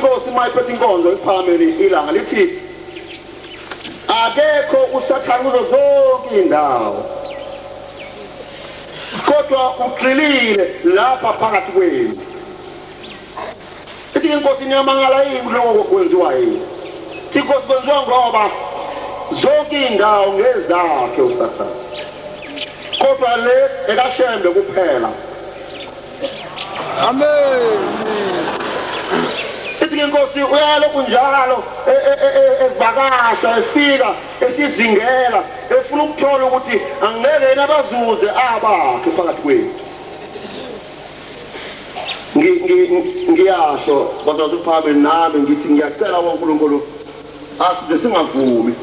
inkosi uma iphethe inkonzo iphakameni ilanga lithi akekho uSathane kuzo zonke indawo, kodwa ugxilile lapha phakathi kwenu. Ithi inkosi niyamangala yini lokho kwenziwa yini? Inkosi kwenziwa ngoba zonke indawo ngezakhe uSathane, kodwa le ekaShembe kuphela. Amen. Ithi inkosi uyalokhu njalo evakasha efika esizingela efuna ukuthola ukuthi angeke yena bazuze abakhe phakathi kwethu. Ngiyasho bazalwane phambili nami ngithi ngiyacela kuNkulunkulu asize singavumi.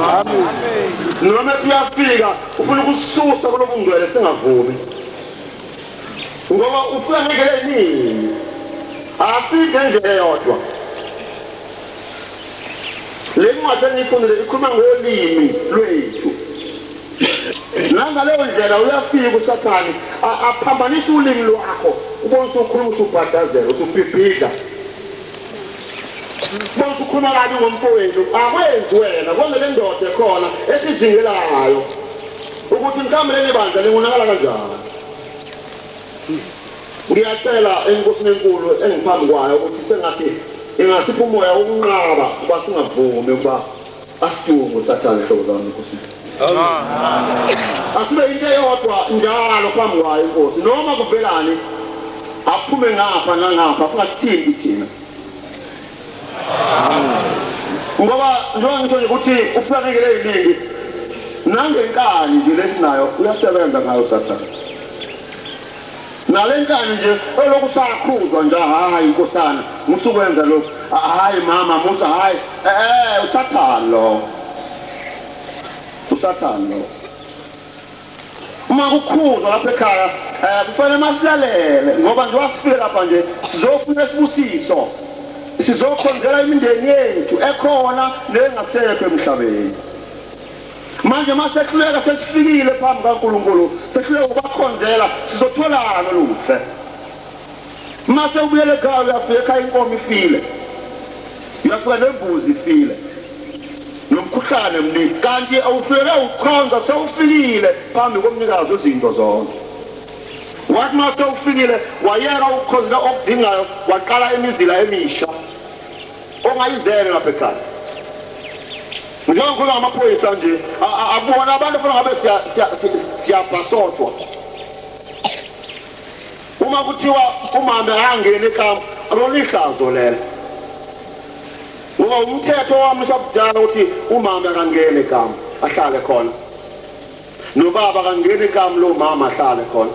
Amen. Noma siyafika ufuna ukususa kulobungcwele singavumi, ngoba ufika ngendlela eningi, afike ngendlela eyodwa. Le ncwadi engiyifundile ikhuluma ngolimi lwethu. Nangaleyo ndlela uyafika uSathane aphambanise ulimi lwakho, ubone usukhuluma usubhadazela usubhibhidla, ubone usukhuluma kabi ngomfowenu. Akwenzi wena, kwenze le ndoda ekhona esizingelayo ukuthi mhlawumbe leli bandla lingonakala kanjani. Ngiyacela enkosini enkulu engiphambi kwayo ukuthi sengathi ingasipha umoya wokunqaba ukuba singavumi ukuba asidunge uSathane. Hlobo zami inkosi, asibe into eyodwa njalo phambi kwayo inkosi, noma kuvelani aphume ngapha nangapha singasithinti thina, ngoba njengoba ngisho nje ukuthi ufika ngendlela eyiningi nangenkani nje lesinayo uyasebenza ngayo uSathane. Nale nkani nje elokhu sakhuzwa nje, hhayi nkosana musukwenza lokhu, hhayi mama musa, hhayi uSathane lo, uSathane lo. Uma kukhuzwa lapha ekhaya kufanele masilalele, ngoba nje wasifike lapha nje sizofuna isibusiso, sizokhonzela imindeni yethu ekhona nengasekho emhlabeni. Manje masehluleka sesifikile phambi kaNkulunkulu, sehluleka ukubakhonzela, sizotholana oluhle. Mase ubuyele ekhaya uyafika ekhaya inkomo ifile, uyafika nembuzi ifile, nomkhuhlane mningi, kanti awuhluleke ukukhonza, sewufikile phambi komnikazi wezinto zonke. Wathi mase ufikile wayeka ukukhonzela okudingayo, waqala imizila emisha ongayizele lapha ekhaya. Njengoba ngikhuluma ngamaphoyisa nje, akubona abantu ofuna ngabe siyabhasodwa. Uma kuthiwa umama akangeni ekamu, akulona ihlazo lelo, ngoba umthetho wami usakudala ukuthi umama akangeni ekamu ahlale khona, nobaba akangeni ekamu lo mama ahlale khona.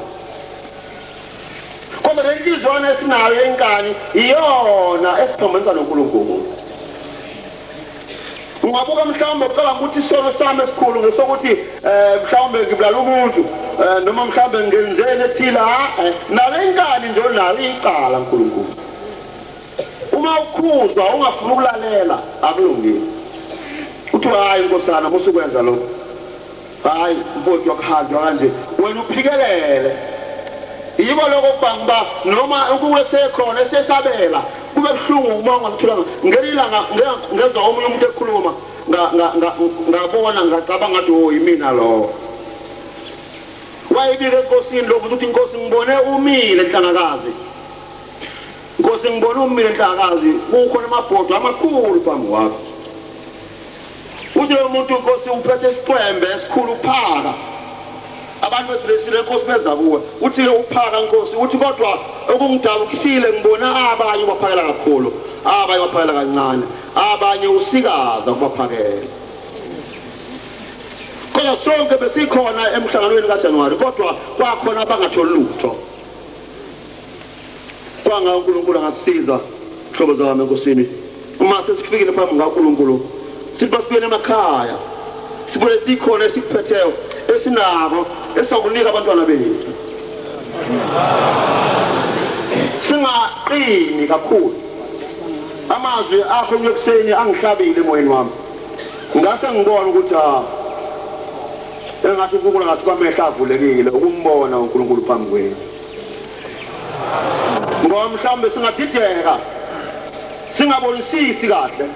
Kodwa le nhliziywana esinayo yenkani iyona esiphambanisa noNkulunkulu. Ungabuka mhlawumbe ucabanga ukuthi isono sami esikhulu ngesokuthi mhlawumbe ngibulala umuntu, noma mhlawumbe ngenzeni ethile. Nale nkani nje onayo iyicala uNkulunkulu. Uma ukhuzwa ungafuni ukulalela akulungile. Uthi hhayi nkosana musukwenza lokho, hhayi mfowethu akuhanjwa kanje, wena uphikelele. Yiko lokho okubanga uba noma uNkulunkulu esekhona esesabela kube buhlungu uma ungamtholanga. Ngelinye ilanga ngezwa omunye umuntu ekhuluma, ngabona ngacabanga ngathi oh yimina lowo. Wayebika enkosini lo muntu ukuthi inkosi ngibone umile Nhlangakazi, Nkosi ngibone umile Nhlangakazi, kukhona amabhodwe amakhulu phambi kwakho. Uthi lo muntu inkosi uphethe isicwembe esikhulu uphaka. Abantu bedresile inkosi beza kuwe. Uthi-ke uphaka nkosi, uthi kodwa okungidabukisile ngibona abanye ubaphakela kakhulu, abanye ubaphakela kancane, abanye usikaza ukubaphakela. Kodwa sonke besikhona emhlanganweni kaJanuwari, kodwa kwakhona abangatholi lutho. Kwanga uNkulunkulu angasiza hlobo zami enkosini. Uma sesifikile phambi kukaNkulunkulu, sithi basibuyele emakhaya, sibone sikhona esikuphetheyo esinako esizokunika abantwana bethu. Singaqini kakhulu. Amazwi akho ekuseni angihlabile emoyeni wami. Ngase ngibona ukuthi engathi uNkulunkulu angasipha amehlo avulekile ukumbona uNkulunkulu phambi kwethu. Ngoba mhlawumbe singadideka, singabonisisi kahle,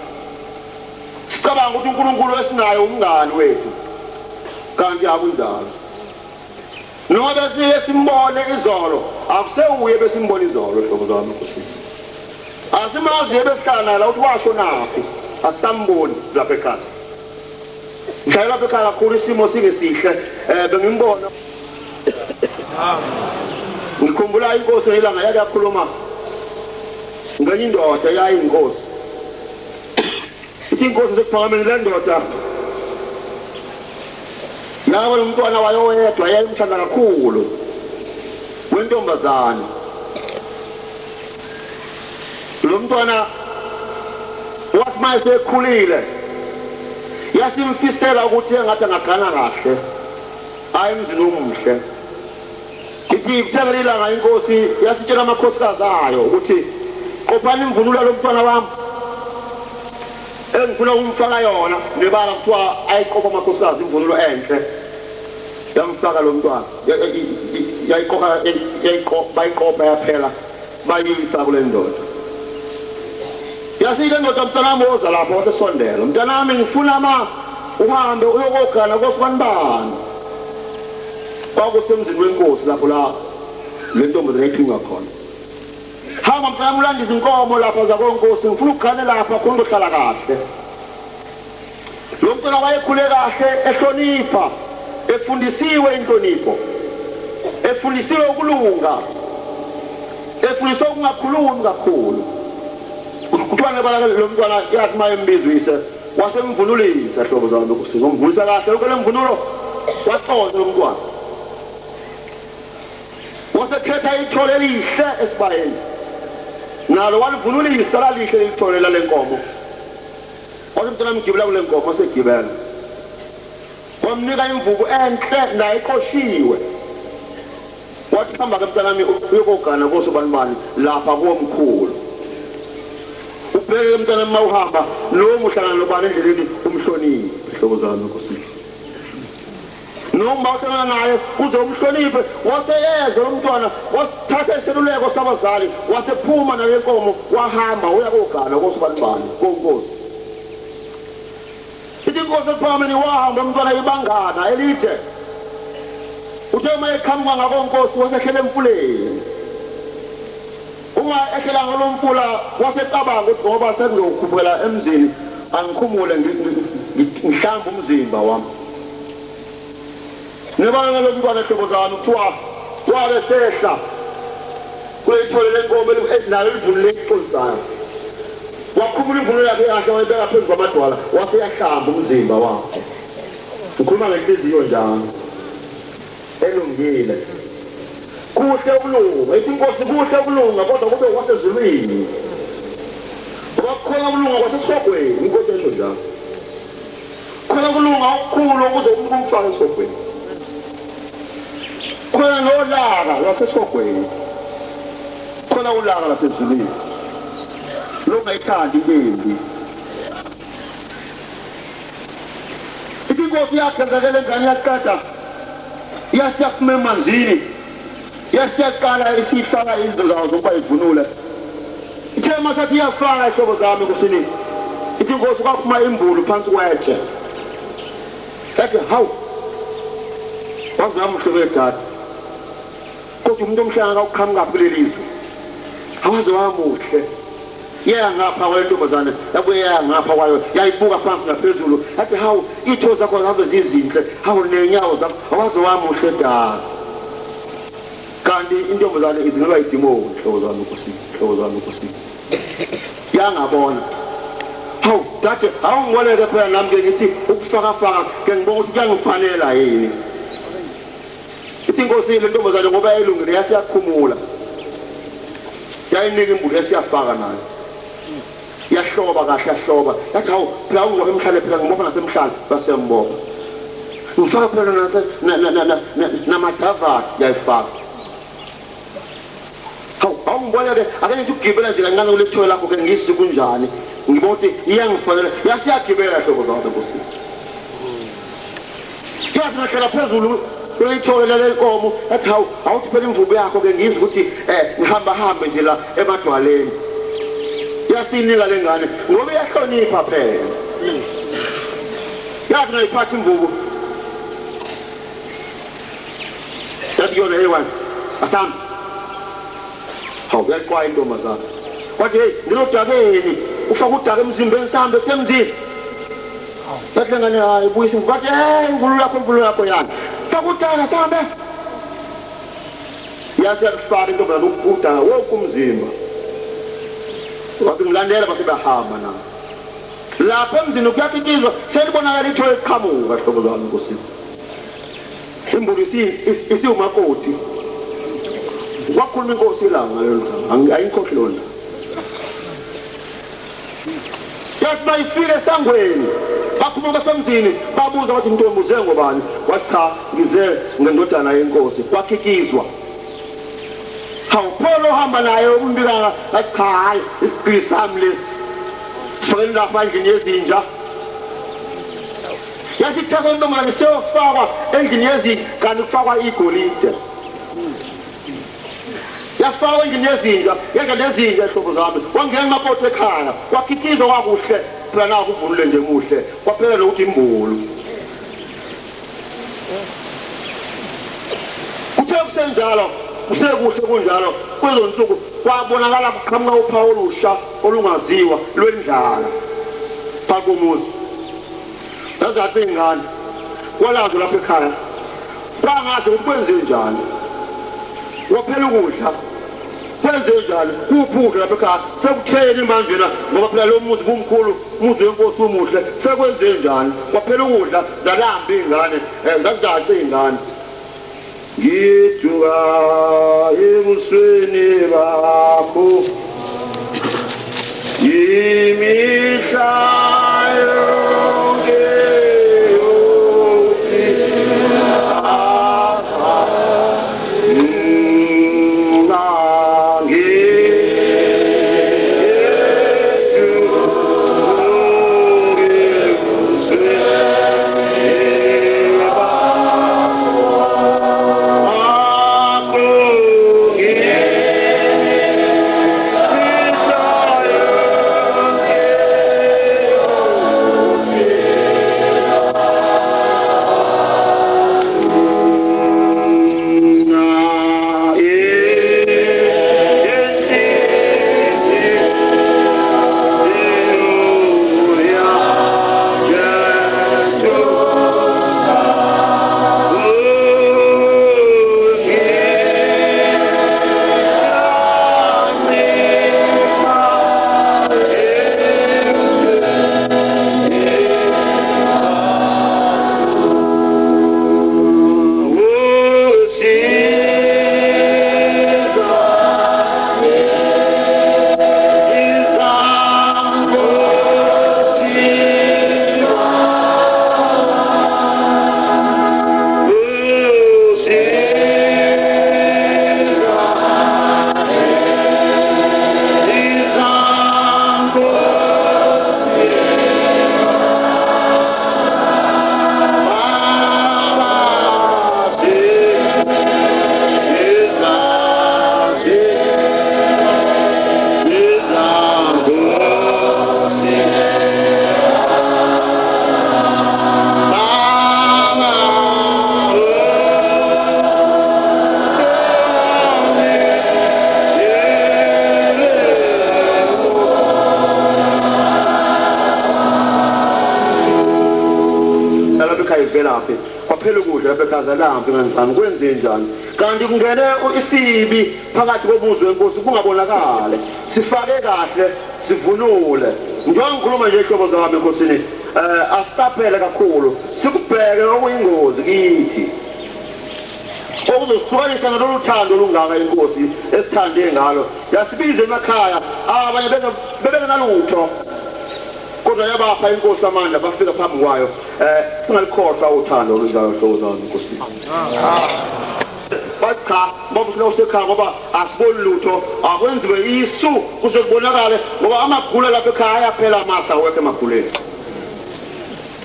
sicabanga ukuthi uNkulunkulu esinaye umngani wethu, kanti akunjalo. Noma besiye simbone izolo, akusewuye besimbone izolo, hlobo zami Nkosi. Asimazi ebesihlala naye la ukuthi washonaphi, asisamboni lapha ekhaya. Ngihlale lapha ekhaya kakhulu, isimo singesihle, bengimbona. Ngikhumbula inkosi ngelanga yake yakhuluma ngenye indoda eyayiyinkosi. Ithi inkosi yasekuphakameni, le ndoda yaba nomntwana wayo oyedwa eyayimthanda kakhulu, wentombazane. Lo mntwana wathi uma esekhulile, yasimfisela ukuthi engathi angagana kahle, aye emzini omuhle. Ithi kuthe ilanga inkosi yasitshela amakhosikazi ayo ukuthi qophani imvunulo yalo mntwana wami engifuna ukumfaka yona. Nebala kuthiwa ayiqopha amakhosikazi imvunulo enhle, yamfaka lo mntwana, yayiqoqa, bayiqopha yaphela, bayisa kule ndoda. Yasithi le ndoda, mntanami woza lapha. Wasesondela, mntanami ngifuna ma uhambe uyokogana kosibanibani. Kwakusemzini wenkosi lapho la le ntombazane yayithunywa khona. Hamba mntanami ulanda izinkomo lapha zakonkosi, ngifuna ukugane lapha khona uzohlala kahle. Lo mntwana wayekhule kahle, ehlonipha, efundisiwe inhlonipho, efundisiwe ukulunga, efundisiwe ukungakhulumi kakhulu. Kuthiwa nebala lo mntwana yathi uma embizwise wasemvunulisa, hlobo zami Nkosi, wamvunulisa kahle yonke le mvunulo, waxoxa lo mntwana. Wasekhetha ithole elihle esibayeni, nalo walivunulisa lalihle lelithole lale nkomo. Wathi mntwana mgibela kule nkomo, wasegibela. Wamnika imvubu enhle naye iqoshiwe. Wathi hamba-ke mntanami uyokogana kosobanibani lapha kuwomkhulu. Ubheke-ke mntanami uma uhamba noma uhlangana nobani endleleni umhloniphe, hlobo zami Nkosi. Noma uhlangana naye uze umhloniphe. Waseyeza lo mntwana, wasithatha iseluleko sabazali, wasephuma nale nkomo, wahamba uya kogana kosobanibani konkosi. Ithi inkosi ekuphakameni wahamba umntwana ibangana elide. Uthe uma eqhamuka ngakonkosi wasehlela emfuleni. Uma ehlela ngalo mfula wasecabanga ukuthi ngoba sengizokhuphukela emzini angikhumule ngihlambe umzimba wami. Nebala lo mntwana hlobo zami kuthiwa wabe sehla kuleli thole lenkomo nalo livunule eliqondisayo. Wakhumula imvunulo yakhe kahle wayibeka phezu kwamadwala wase yahlamba umzimba wakhe. Ngikhuluma ngenhliziyo njalo elungile. Kuhle ukulunga, ithi inkosi kuhle ukulunga kodwa kube kwasezulwini. Ngoba kukhona ukulunga kwasesihogweni, inkosi esho njalo. Khona ukulunga okukhulu ukuze umuntu kumfake esihogweni. Khona nolaka lwasesihogweni. Khona ulaka lwasezulwini. Longayithandi into embi. Ithi inkosi yakhenzakela ingane yaqeda yasiyaphuma emanzini, yasiyaqala isifaka izinto zawo zokuba ivunule. Ithe masathi iyafaka ihlobo zami kusini, ithi inkosi kwaphuma imbulu phansi kwetshe. Yathi hawu, waze wamuhle wedade, kodwa umuntu omhlanga kawuqhamukaphi kuleli zwe, awaze wamuhle. Yaya ngapha kwayo ntombazane, yabuye yaya ngapha kwayo, yayibuka phansi naphezulu, yathi hawu, iy'tho zakho zabe zizinhle, hawu ney'nyawo zakho, awaze wamuhle dala. Kanti intombazane izingelwa idimoni, hlobo zami Nkosi, hlobo zami Nkosi. Yangabona. Hawu dade, awungiboleke phela nami ke ngithi ukufakafaka ke ngibona ukuthi kuyangifanela yini. Ithi inkosi le ntombazane ngoba yayilungile yasiyakhumula. Yayinika imbulo yasiyafaka nayo. Yahloba kahle yahloba. Yathi hawu phela ungibophe emhlane phela ngibopha nasemhlane basiyambopha. Ngifaka phela namadavara yayifaka. Hawu awungiboleke ake ngithi ukugibela nje kancane kule thole lakho ke ngizwe kunjani. Ngibona ukuthi iyangifanela yasiyagibela hlobo zami Nkosi. Yathi ngahlela phezulu Kulithole leli nkomo athi hawu, awuthi phela imvubu yakho ke ngizwe ukuthi ngihamba hambe nje la emadwaleni. Yasinika le ngane ngoba iyahlonipha phela. Yathi ngayiphatha imvubu. Yathi kuyona, hey wena, asambe. Hawu, uyaxwaya intombazana. Wathi hey, ngilodakeni, ufaka udaka emzimbeni, sihambe semzini. Yathi le ngane hayi, buyisa imvubu. Wathi hey, imvubu yakho yani. Faka udaka sihambe. Yase yakufaka intombazana udaka wonke umzimba. Wathi ngilandela base bahamba na. Lapha emzini kuyakikizwa selibonakala ithole liqhamuka hlobo zami Nkosi. Imbulu isiwumakoti. Kwakhuluma inkosi ilanga ngalelo langa, ayikhohle lona. Yathi bayifike esangweni, bakhumuka semzini, babuza bathi ntombi uze ngobani? Wathi cha, ngize ngendodana yenkosi. Kwakhikizwa. Hawu, pho lo hamba naye umbika athi cha, hayi isigqili sami lesi. Sifakeni lapha endlini yezinja. Yathi ithatha intombazane siyofakwa endlini yezinja, kanti kufakwa igolide. Yafakwa endlini yezinja, yadla nezinja ihlobo zami. Wangena umakoti ekhaya, kwakhithizwa kwakuhle, phela naku uvunule nje muhle, kwaphela nokuthi imbulu. Kuthe kusenjalo, kusekuhle kunjalo, kwezo nsuku kwabonakala kuqhamuka uphawu olusha olungaziwa lwendlala phakathi komuzi. Zazathi iy'ngane, kwalazo lapha ekhaya, kwangazi ukuthi kwenze njani. Kwaphela ukudla, kwenze njani, kuphi ukudla lapha ekhaya, sekutheni manje na, ngoba phela lo muzi bumkhulu, umuzi wenkosi umuhle, sekwenze njani, kwaphela ukudla, zalamba iy'ngane, zazaca iy'ngane. Ngiduka ebusweni bakho imihla yonke Kwaphela ukudla lapha ekhaya zalambi ngani kwenze njani, kanti kungene isibi phakathi komuzi wenkosi kungabonakali, sifake kahle sivunule. Njengoba ngikhuluma nje ihlobo zami enkosini, asiqaphele kakhulu, sikubheke okuyingozi kithi okuzosihlukanisa nalolu thando olungaka inkosi esithande ngalo. Yasibiza emakhaya, abanye bebengenalutho, kodwa yabapha inkosi amandla, bafika phambi kwayo. Singalikhohlwa uthando olunjalo hlobo zami inkosi. Bathi cha, ngoba ufuna usekhaya, ngoba asiboni lutho, akwenziwe isu kuze kubonakale, ngoba amagula lapha ekhaya ayaphela amasa awekho emaguleni.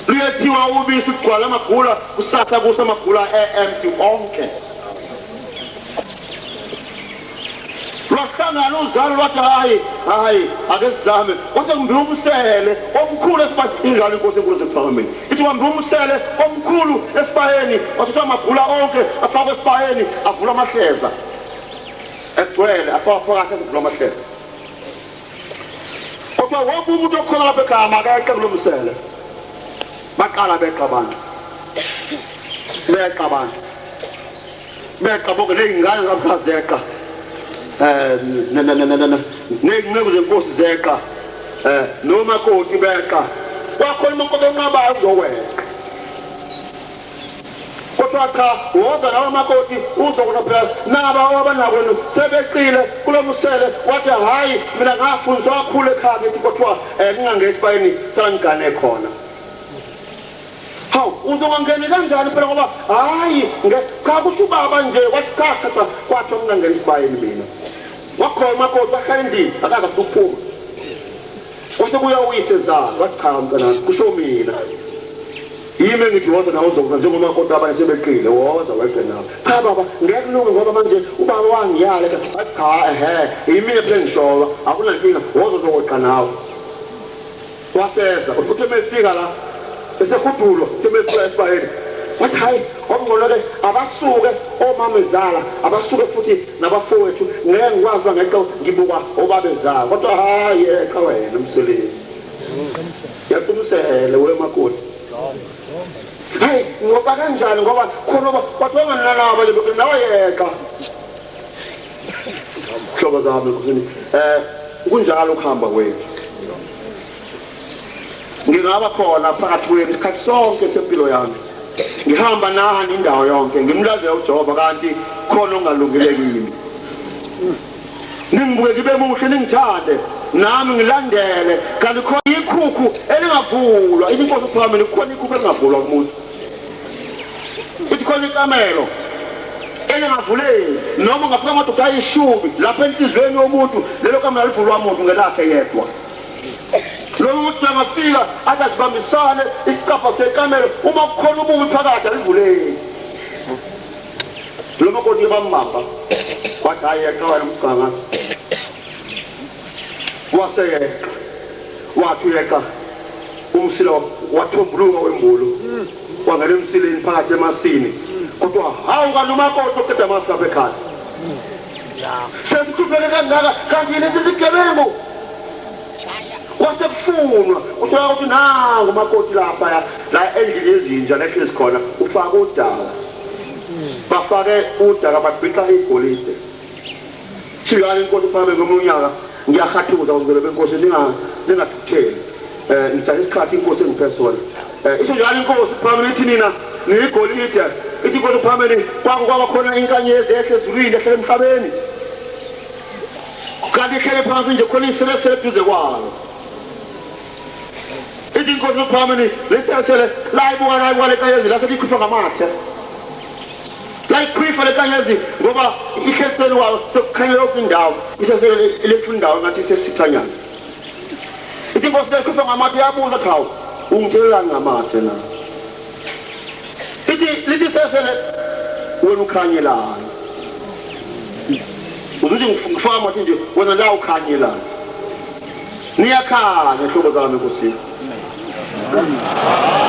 Luyethiwa ubisi kugcwala amagula, kusasa kusa amagula e-empty onke. Lwahlangana uzalo lwathi hhayi hhayi ake sizame, kwase kumbiwa umsele omkhulu esibayeni. Injalo inkosi enkulu yasekuphakameni ithi kwambiwa umsele omkhulu esibayeni, kwathathwa amagula onke afakwa esibayeni, avulwa amahleza egcwele, afakwa phakathi azovulwa amahleza. Kodwa wonke umuntu okhona lapha ekhaya makeqe kulo msele. Baqala beqa abantu, beqa abantu, beqa bonke ney'ngane zamkha zeqa, um ney'nceku zenkosi zeqa, um nomakoti beqa. Kwakhona umakoti onqabayo uzokweqa. Kodwa cha, woza nawe makoti uzokona phela naba owabanabo sebeqile kulo musele. Wathi hhayi mina ngafundiswa kakhulu ekhaya kithi kuthiwa um ngingangeni esibayeni sangigane khona. Hawu uzongangeni kanjani phela ngoba hhayi cha kusho ubaba nje wathi cha cha cha kwathiwa ngingangeni esibayeni mina. Wakhona umakoti wahlala endlini akaze afuna ukuphuma. Kwase kuya uyisezala wathi cha mntanami kusho mina. Yimi engithi woza nawe uzokuza njengoba kodwa abanye sebeqile, woza weqe nawe. Cha baba, ngeke kulunge ngoba manje ubaba wangiyala. Wathi cha ehhe, yimina phela engishoyo, akunankinga, woza uzokweqa nawe. Waseza, uthe uma efika la, esehudulwa, uthe uma efika esibayeni, wathi hhayi, kwakungcono-ke abasuke omamezala, abasuke futhi nabafowethu, ngeke ngikwazi uba ngeqe ngibukwa obabezala. Kodwa hhayi, yeqa wena mseleni. Yaqinisele we makoti. Hayi ngoba kanjani ngoba khona bathi wangananaba nje lokho nawe yeqa. Hlobo zami nkosini eh kunjalo ukuhamba kwethu. Ngingaba khona phakathi kwenu isikhathi sonke sempilo yami. Ngihamba nani indawo yonke ngimlandela uJehova kanti khona ongalungile kimi. Ningibuke ngibe muhle ningithande nami ngilandele kanti khona ikhukhu elingavulwa ithi inkosi uphakamile kukhona ikhukhu elingavulwa kumuntu ithi khona ikamelo elingavuleki noma ungafika amadoda ayishumi lapha enhliziyweni yomuntu lelo kamelo alivulwa muntu ngelakhe yedwa lo muntu angafika athi asibambisane isicabha sekamelo uma kukhona ububi phakathi alivuleki Lo makoti bambamba wathi hayi yeqa wena umganga waseyeqa wathi uyeqa umsila wathombuluka wembulu wangena emsileni phakathi emasini kodwa hawu kanti umakoti oqeda amasi lapha ekhaya sesihlupheke kangaka kanti lesi sigebengu kwasekufunwa kuthiwa ukuthi nangu umakoti lapha la endlini yezinja lehlezi khona ufake udaka bafake udaka babhixa igolide shiyani inkosi uphakame ngomunye unyaka ngiyahathuza ngizolo benkosi ningathukutheli um ngithatha isikhathi inkosi engiphe sona um isho njalo inkosi uphakameni ithi nina niyigolide ithi inkosi uphakameni kwako kwaba khona inkanyezi ehle ezulwini ehlele emhlabeni kanti ihlele phansi nje khona iselesele eduze kwayo ithi inkosi uphakameni leselesele layibuka layibuka lenkanyezi lase likhwifa ngamathe layikhwifa lenkanyezi ngoba ihleseli kwayo sekukhanya yonke indawo isesele lethu indawo ngathi isesithanyana ithi inkosi lekhwifa ngamathe yabuza ukuthi hawu ungitshelelani ngamathe na ithi lithi sesele wena ukhanyelani uzuthi ngifaka amathi nje wena la ukhanyelani niyakhanya hlobo zami nkosini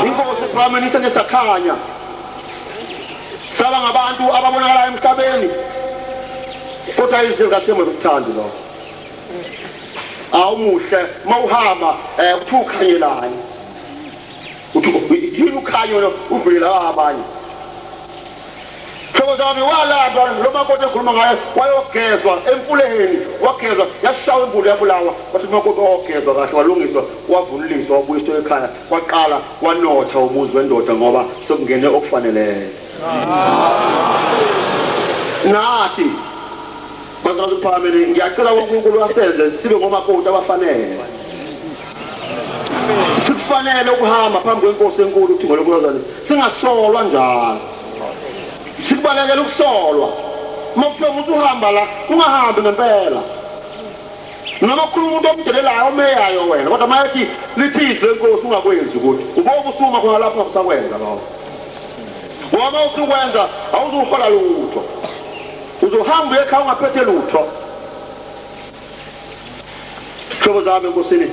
inkosi phakamelisa nesakhanya saba ngabantu ababonakalayo emhlabeni kodwa izinto kathemba zokuthanda lokho awumuhle mawuhamba um kuthiwa ukhanyelani uthi yini ukhanyo uvele laba abanye Hlobo zami walandwa lo makoti ekhuluma ngaye wayogezwa emfuleni wagezwa yashawa imbulu yabulawa wathi umakoti ogezwa kahle walungiswa wavunuliswa wabuyiswa ekhaya kwaqala wanotha umuzi wendoda ngoba sekungene okufaneleyo nathi bazalwane kuphakameni ngiyacela uNkulunkulu asenze sibe ngomakoti abafanele sikufanele ukuhamba phambi kwenkosi enkulu uthi ngolokuzane singasolwa njalo sikubalekela ukusolwa uma kuthiwa umuntu uhamba la ungahambi ngempela Noma kukhuluma umuntu omdelelayo omeyayo wena, kodwa uma ethi lithi izwi lenkosi ungakwenzi ukuthi ubobe usuma khona lapho ungakusakwenza lokho. Ngoba uma usukwenza awuzuhola lutho. Uzohamba uye ekhaya ungaphethe lutho. Hlobo zami enkosini.